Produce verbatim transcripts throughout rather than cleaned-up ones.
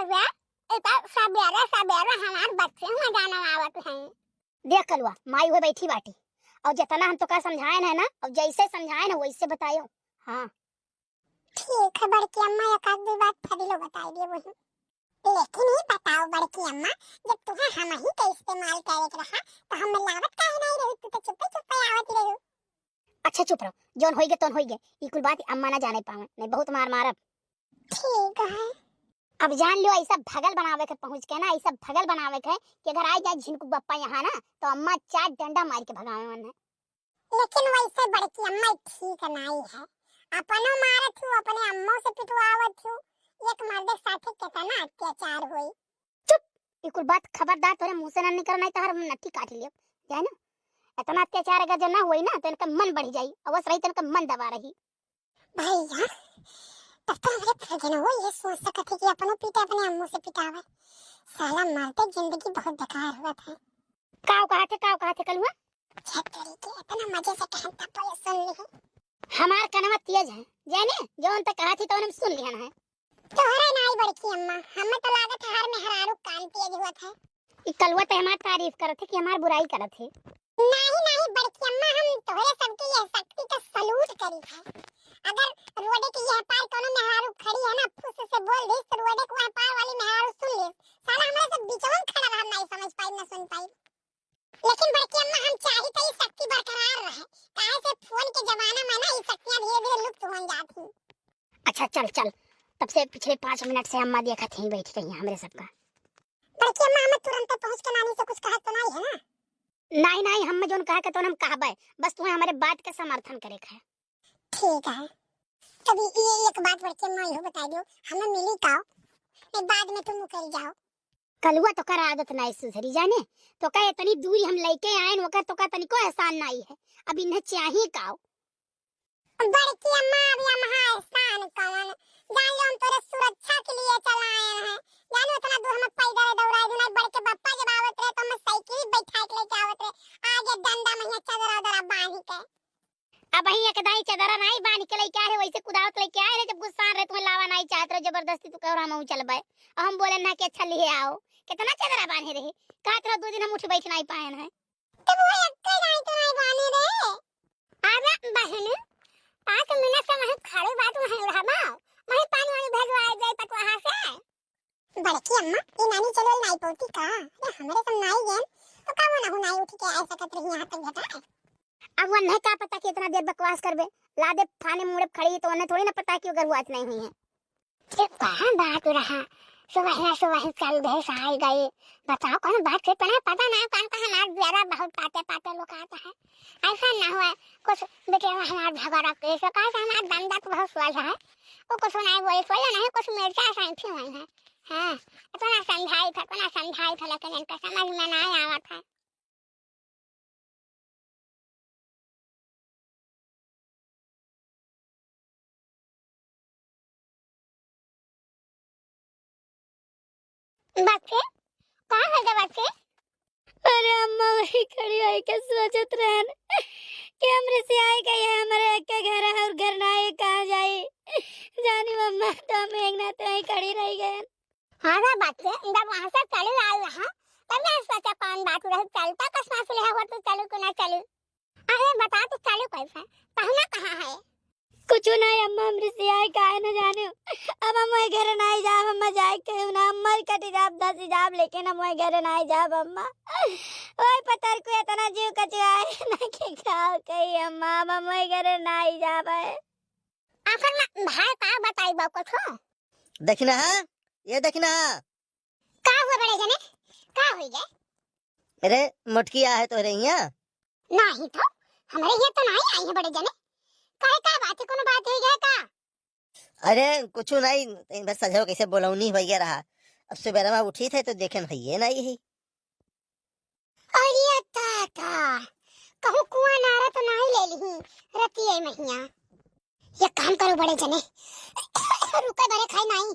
वे, ए तो सबेरे सबेरे हमार बच्चे हुआ जाना आवत हैं। देख कलुआ, माई हुए बैठी बाटी, और जितना हम तोका समझाएन है ना, और जैसे समझाएन है वैसे बतायो। हाँ। ठीक है बड़की अम्मा, एक आध दो बात फरीलो बताई दिए वही। लेकिन ये बताओ बड़की अम्मा, जब तुम्हें हम ही का इस्तेमाल करे के रहा, तो हम मिलावत काहे नहीं रही? तू तो चुप्पे चुप्पे आवत रही। अच्छा चुप रहो, जौन होइगे तौन होइगे, ई कुल बात अम्मा ना जाने पावे, नहीं बहुत मार मारब। ठीक है। अब जान लियो, ऐसा भगल बनावे के पहुँच के ना, ऐसा भगल बनावे के कि अगर आ जाए झिनकू बप्पा यहाँ ना, तो अम्मा चार डंडा मार के भगावे मन है। लेकिन वैसे बड़की अम्मा ठीक नाई है, अपनो मारत हूँ, अपने अम्मो से पिटवावत हूँ, एक मर्दे के साथे कितना अत्याचार होई। चुप, ई कुल बात खबरदार तोरे मुँह से ना निकल, नहीं तो हर नट्ठी काट लियो, जाए ना। इतना अत्याचार अगर जो ना होई ना, तो इनका मन बढ़ जाई, अवस रही तो इनका मन दबा रही। भैया, तब तो हमरे फगनवो ये सोच सकत है कि अपनो पीटे अपने अम्मू से पिटावे। साला मरते जिंदगी बहुत बेकार हुआ था। काव कहा थे, काव कहा थे कलुआ? छह तरीके इतना मजे से कहन तब तो ये सुन ली। हमार कनवा तेज है, जाने जौन तक कहा थी तो हम सुन लिहन है। तोहरे नाई बड़की अम्मा, हमें तो लागत है हर मेहरारू कान तेज हुआ था। ई कलुआ तो हमार तारीफ करत है कि हमार बुराई करत है? नहीं, नहीं, बड़की अम्मा, हम तोहरे सबके यह शक्ति का सलूट करी है। अगर रोडे के यह पार कोनो मेहरारू खड़ी है ना, फुस से बोल दे, तो रोडे के वह पार वाली मेहरारू सुन ले। साला हमारे सब बीचवा में खड़ा रहा, नहीं समझ पाई, ना सुन पाई। लेकिन बड़की अम्मा, हम चाही तो ये शक्ति बरकरार रहे, काहे से फोन के जमाना में ना ये शक्तियाँ धीरे-धीरे लुप्त होन जात ही। अच्छा, चल, चल, तब से पिछले पाँच मिनट से अम्मा देखत ही बैठी रही हैं हमरे सबका। बड़की अम्मा, हमें तुरंत पहुँच के नानी से कुछ कहत तो नहीं है ना? नहीं, नहीं, हम जौन कहे के तौन हम कहबे, बस तुम्हें हमारे बात के समर्थन करे के है। ठीक है, तब ये एक बात बड़की अम्मा इहो बता दियो, हमें मिली काव, नहीं बाद में तुम मुकर जाओ। कलुआ तोकर आदत नाई सुधरी जाने, तोका इतनी दूरी हम लेके आएन, ओकर तोका तनिको एहसान नाई है, अब इन्हें चाही काव। बड़की अम्मा, अब यहाँ एहसान कौन? जान लो, हम तोरे सुरक्षा के लिए चलाए हैं। जानो, इतना दूर हम पैदल दौड़ाए थे, नहीं बड़के बप्पा जब आवत रहे तो हम साइकिल बैठा के लेके आवत रहे, आगे डंडा में यहाँ चदरा उदरा बांध के। अब वही एक दाई चदरा नाई बांध के लेके आए रहे, वैसे कुदावत लेके आए रहे, जब गुस्सा रहे तुम्हें लावा नाई चाहत रहे, जबरदस्ती तू कहो हम चलबे, और हम बोले ना कि अच्छा लिए आओ, कितना चदरा बांधे रहे, कहत रहो दो दिन हम उठ बैठ नाई पाए हैं। तब वो एक्के दाई तो नाई बाने रे। अरे बहन, पाँच मिनट से वहीं खड़ी बात वहीं रहबा, वहीं पानी वानी भेजवा जाए पटवाहा से। बड़की अम्मा, ये नानी चलो नाई पोती का? अरे हमरे सब नाई गए, तो का वो ना हो नाई उठ के आ सकत रही यहाँ तक घटा? अब वो नहीं का पता कि इतना देर बकवास करबे, ला दे थाने मुड़े खड़ी तो उन्हें थोड़ी ना पता कि वो गरुआत नहीं हुई है। ये कहाँ बात रहा? सुबह ना सुबह चल भैंस आई गई। बताओ कौन बात से तने पता ना कौन कहाँ नाक जरा बहुत पाते पाते लोग आता है। ऐसा ना हुआ कुछ बेटे हमार झगड़ा के से कहा हमार दंदा तो बहुत स्वाद है। वो कुछ नहीं बोले, बोले नहीं कुछ मिर्चा सैंठी हुई है। हाँ, इतना समझाई था, इतना समझाई था, लेकिन इनका समझ में ना आवत है। बच्चे, का हो गया बच्चे? अरे अम्मा, वही खड़ी होई के सोचत रहन कि हमरे से आई गई है, हमारे एक के घर है और घर ना है, कहाँ जाई? जानी मम्मा, तो हम एक नाते वहीं खड़ी रह गए। हाँ रे बच्चे, जब वहाँ से चली आई यहाँ, तब ना सोचा कौन बात रही, चलता कसमा से हो तो चलू कि ना चलू? अरे बता तो चलू कैसे, पहना कहाँ है? कुछ नहीं अम्मा, हमरे से आई काहे न जाने। अब हम वही घर नहीं जाब, अम्मा जाए के ना, अम्मा कटी जाब, धसी जाब, लेकिन हम वही घर नहीं जाब अम्मा। वही पतर को इतना जीव कचुआए ना कि का कही अम्मा, अब हम वही घर नहीं जाब है। आखिर में भाई का बताई बा कुछ? देखना है, ये देखना है। का हुआ बड़े जने? का हुई गए? अरे, मोटकी आ है तोहरे हियाँ? नाही तो, हमरे हियाँ तो नाही आई है बड़े जने। काहे, का बात है, कोनो बात हुई गए का? अरे, कुछ नहीं, बस सजो कैसे बोलौनी हो गया रहा। अब सुबेरवा उठी थे तो देखे भैये नहीं ही। अरे ताता, कहूँ कुआं नारा तो नाही ले लिही रतिये महिया। ये काम करो बड़े जने, रुके बरे खाई नाही,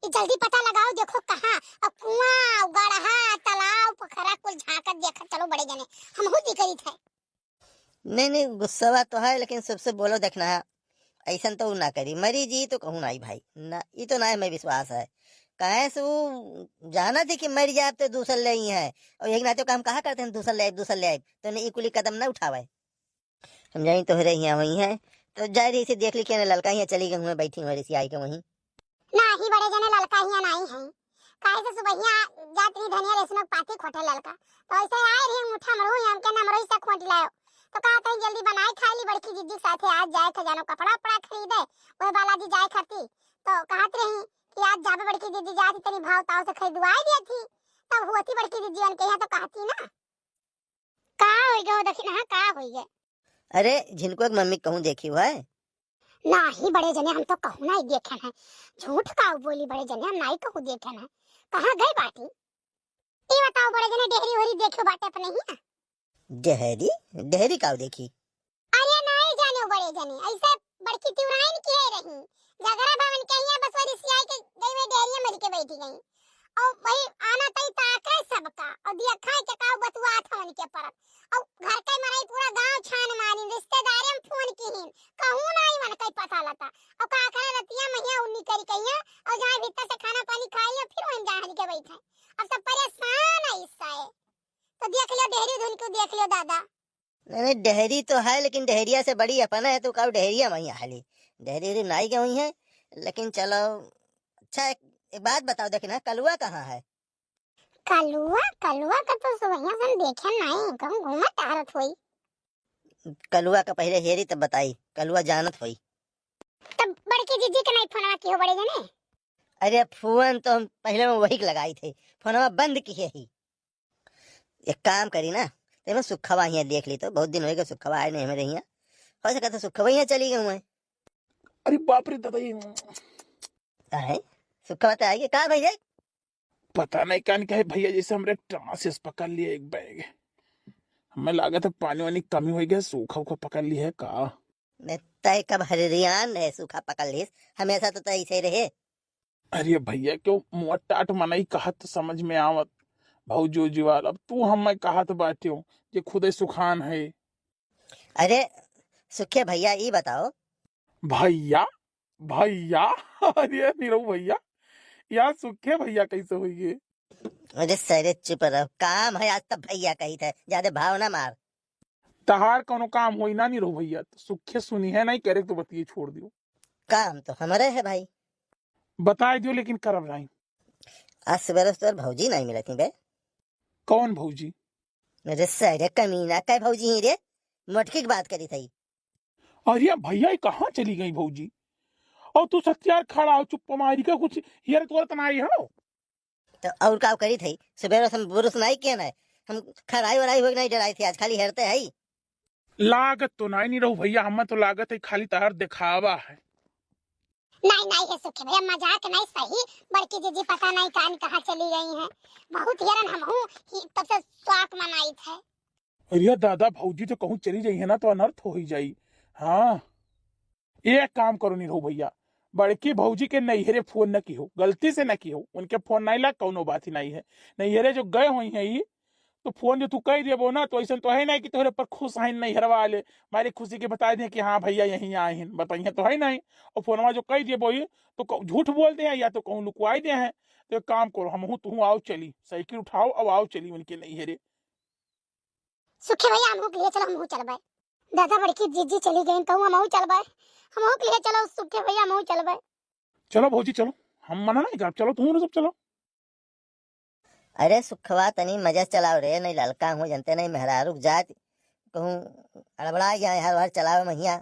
ये जल्दी पता लगाओ, देखो कहाँ अब कुआं, गड़हा, तालाब, पोखरा कुल झांकत देखत चलो बड़े जने, हमहू जी करी थे। नहीं, नहीं, गुस्सा तो है, लेकिन सबसे बोलो देखना है, ऐसन तो ना करी, मरी जी तो कहूँ नहीं भाई, ना, ये तो ना है, मैं विश्वास है, काहे से उ जानत ही कि मर जाब तो दूसर ले आई है। और एक नाते का हम कहा करते हैं, "दूसर ले आइब, दूसर ले आइब", तो नहीं, ई कुली कदम ना उठावे। हम जाई तोहरे हियाँ होई है, तो जाए रही से देख ली कि ललका हियाँ चली गई हुए, बैठी हुए रिसियाई के वहीं। नाही बड़े जने, ललका हियाँ नाही है। काहे से सुबहिया जात रही धनिया रेसनो पाती खोटे ललका, तो ऐसे आए रही मुठा मरू ही हमके नमरोई से खोट लायो। तो कहा तनी जल्दी बनाए खाए ली बड़की जिज्जी के साथे, आज जाए थे जानो कपड़ा उपड़ा खरीदे, वह बालाजी जाए खाती। तो कहत रही कि आज जाबे बड़की जिज्जी, जाती तनी भाव ताव से खरीदवाए दिया थी, तब हुआ थी बड़की जिज्जी उनके यहाँ तो कहती ना। का होई गए हो दखिनहा, का होई गए? अरे, झिनको एक मम्मी कहूँ देखी हुआ है? नाही बड़े जने, हम तो कहूँ नाही देखे हैं। झूठ का बोली बड़े जने, हम नाही कहूँ देखे हैं। कहाँ गए बाटी? ई बताओ बड़े जने, डेहरी ओहरी देखियो बाटे अपने हियाँ? डेहरी? डेहरी का देखी? अरे नाही जाने बड़े जने, ऐसे बड़की तिवराइन किहे रही, जगरा भवन के हियाँ बस वही सियाई के गई हुई डेहरिया मरी के बैठी गई। और वही आना तई ताके सबका, और दिया खाए के का बतुआ था उनके परत। और घर के मराई पूरा गांव छान मारी, रिश्तेदारे में फोन किहिन, कहूँ नाही मन कई पता लता। और का करे रतिया महिया उन्नी करी कहिया, और जाए भीतर से खाना पानी खाई, और फिर वहीं जाए हरी के बैठे। अब सब परेशान है इससे। तो देख लियो डेहरी धुन को, देख लियो दादा। नहीं, नहीं, डेहरी तो है, लेकिन डेहरिया से बड़ी अपना है, तो का डेहरिया वहीं हाली। डेहरी उहरी नाई के वहीं है, लेकिन चलो, अच्छा, एक, एक बात बताओ, देखना, कलुआ कहाँ है? कलुआ, कलुआ का तो सुबहिया से हम देखे नहीं, कहूँ घूमत टहरत होई। कलुआ का पहले हेरी तब बताई, कलुआ जानत होई। तब बड़की जीजी के नहीं फोनवा किहो बड़े जने? अरे, फोन तो हम पहले में वही के लगाई थे, फोनवा बंद किहे ही। एक काम करी ना, तेरे सुखवा हियाँ देख ली, तो बहुत दिन होइगा सुखवा आए नहीं हमारे हियाँ। हो सका तो सुखवा हियाँ चली गई हुए। अरे बाप रे दादा, ये काहे? सुखवा तो आएगी, का भैया? पता नहीं कान का है भैया, जैसे हमरे टांस से पकड़ लिया एक बैग। हमें लागत है पानी वानी कमी होई गया, सूखा उखा पकड़ लिया है का? ने तय कब हरियान रहे सूखा पकड़ लिस, हमेशा तो तय ऐसे रहे। अरे भैया, क्यों मुआ टाट मनई कहत समझ में आवत, भौजी उजी वाला, अब तू हमें कहत बाट्यो जे खुदे सुखान है। अरे सुखे भैया, ई बताओ। भैया, भैया, अरे निरहू भैया, यार सुखे भैया कैसे होइए? अरे सरे चुप रहो, काम है आज तब भैया कही थे, ज्यादा भाव ना मार। तहार कौनो काम होई ना निरहू भैया, तो सुखे सुनी है नहीं करे तो बतिये छोड़ दियो। काम तो हमारे है भाई। बताए दियो लेकिन करब नहीं। आज सवेरे से तोर भौजी नहीं मिलती बे। कौन भौजी? अरे सरे कमीना, कै भौजी ही रे? मोटकी की बात करी थी। अरे भैया, ये कहाँ चली गई भौजी? और तू सत्यार खड़ा हो चुप मारी का, कुछ हियर तोर तना आई हो? तो और का करी थी? सवेरे से हम बुरुस नहीं किए ना, हम खराई वराई हो नहीं डराई थी, आज खाली हेरते है। लागत तो नहीं, नहीं रहू भैया, हमें तो लागत है खाली तहार दिखावा है। नहीं, नहीं है सुखी भैया, मजाक नहीं सही, बड़की जीजी पता नहीं कान कहाँ चली गई हैं। बहुत हेरन हम हूँ, ही तब से स्वाक मनाई थे। अरे दादा, भौजी तो कहूँ चली जाई है ना, तो अनर्थ हो ही जाई। हाँ, एक काम करो निरहू भैया, बड़की भौजी के नैहरे फोन न किहो, गलती से न किहो, उनके फोन नहीं लाग, कौनो बात ही नहीं है। नैहरे जो गए हुई हैं ई, तो फोन जो तू कह देबो ना, तो ऐसा तो है नहीं कि तोहरे पर खुश हैं नैहरवा वाले, मारे खुशी के बता दें कि हाँ भैया यहीं आए हैं, बताइए तो है नहीं। और फोनवा जो कह देबो ई, तो कहूँ झूठ बोल दे हैं या तो कहूँ लुकवाई दे हैं। तो एक काम करो, हम हूँ तू आओ चली, साइकिल उठाओ, अब आओ चली उनके नैहरे। सुखे भैया, हमहू के लिए चलो, हमहू चलबे। दादा, बड़की जीजी चली गई, कहूँ हमहू चलबे, हमहू के लिए चलो सुखे भैया, हमहू चलबे। चलो भौजी, चलो, हम मना नहीं करब, चलो तुम सब चलो। अरे सुखवा, तनी मजा से चलाओ रे, नहीं ललका हूँ, जनते नहीं मेहरारू के जात, कहूँ अड़बड़ा गया है, हर हर चलावे महिया।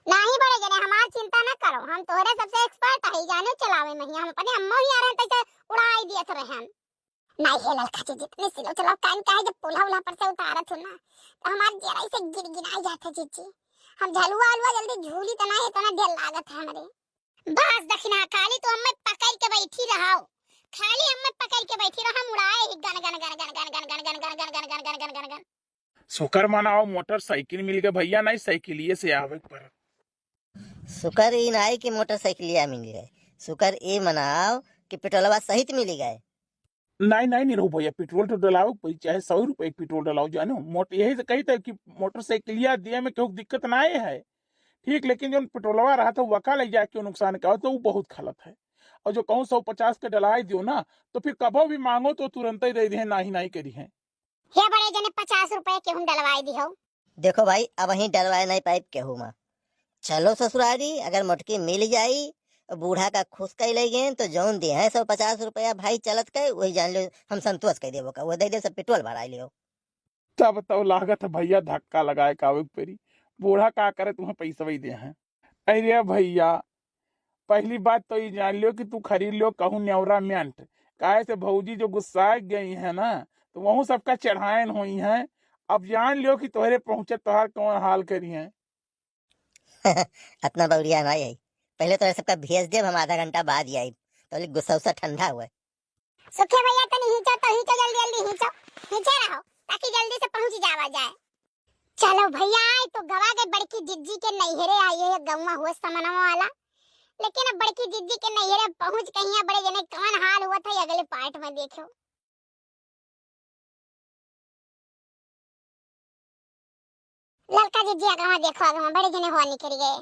नहीं बड़े जने, हमार चिंता न करो, हम तोहरे सबसे एक्सपर्ट है, जाने चलावे महिया, हम अपने अम्मो ही आ रहे हैं, तैसे उड़ाई दियत रहे हम। नहीं हे ललका जी, जितने सिलो चलाओ, कान का है, जब पोल्हा उल्हा पर से उतारत हो ना, तो हमार जरा से गिनगिनाई जात है जीजी। हम झलुआ उलुआ जल्दी झूली तो नहीं, इतना डर लागत है हमरे। बस दखिना, खाली तू हमें पकड़ के बैठी रहो, खाली हमें पकड़ के बैठी रहो, हम उड़ाए ही गन गन गन गन गन गन गन गन गन गन गन गन गन गन गन गन। शुक्र मनाओ, मोटरसाइकिल मिल गए भैया, नहीं साइकिलिए से आवे के पड़त। शुक्र ई नाई कि मोटरसाइकिलिया मिल गए, शुक्र ई मनाओ कि पेट्रोलवा सहित मिल गए। नहीं, नहीं, नहीं रहू भैया, पेट्रोल तो डलाओ, कोई चाहे सौ रुपए के पेट्रोल डलाओ, जानो, मोट-, यही से कही था कि मोटरसाइकिलिया दिए में केहू के दिक्कत ना आए है, ठीक, लेकिन जौन पेट्रोलवा रहा था, वका ले जाके नुकसान का, तो वो बहुत गलत है। और जो कहूँ सौ पचास के डलवाई दियो ना, तो फिर कबो भी मांगो तो तुरंत ही दे दिहे, नाही नाही करी है। हे बड़े जने, पचास रुपये केहू डलवाई दिहो। देखो भाई, अबहीं डलवाए नहीं पाइब केहू मा। चलो ससुरारी, अगर मोटकी मिल जाई, बूढ़ा का खुश कई ले गए, तो जौन दे हैं सौ पचास रुपया भाई चलत के, वही जान लो हम संतोष कई देबो का, वो दे दे, सब पेट्रोल भराई लियो। तब तो लागत है भैया धक्का लगाए का आवे के परी। बूढ़ा का करे, तुम्हें पैसा वही दे हैं। अरे भैया, पहली बात तो ये जान लियो कि तू खरीद लियो कहूँ नेवरा मेंट, काहे से भौजी जो गुस्सा गई है ना, तो वहू सबका चढ़ायन हुई हैं। अब जान लियो कि तोहरे पहुँचे तोहार कौन हाल करी हैं। अतना बौरिया ना आई, पहले तोहरे सबका भेज देब, हम आधा घंटा बाद ही आइब, तो गुस्सा उस्सा ठंडा हुआ। सुखे भैया, तनी हिंचो तो हिंचो, जल्दी जल्दी हिंचो, हिंचे रहो, ताकि जल्दी से पहुंच जावा जाए। चलो भैया, आई तो गवा गए बड़की जिज्जी के नैहरे, आई है गौवा हुआ समनवा वाला। लेकिन अब बड़की जिज्जी के नैहरे पहुंच गई है, बड़े जने कौन हाल हुआ था, ये अगले पार्ट में देखो। ललका जिज्जी अगवा देखो, अगवा बड़े जने हुआ निकल गए।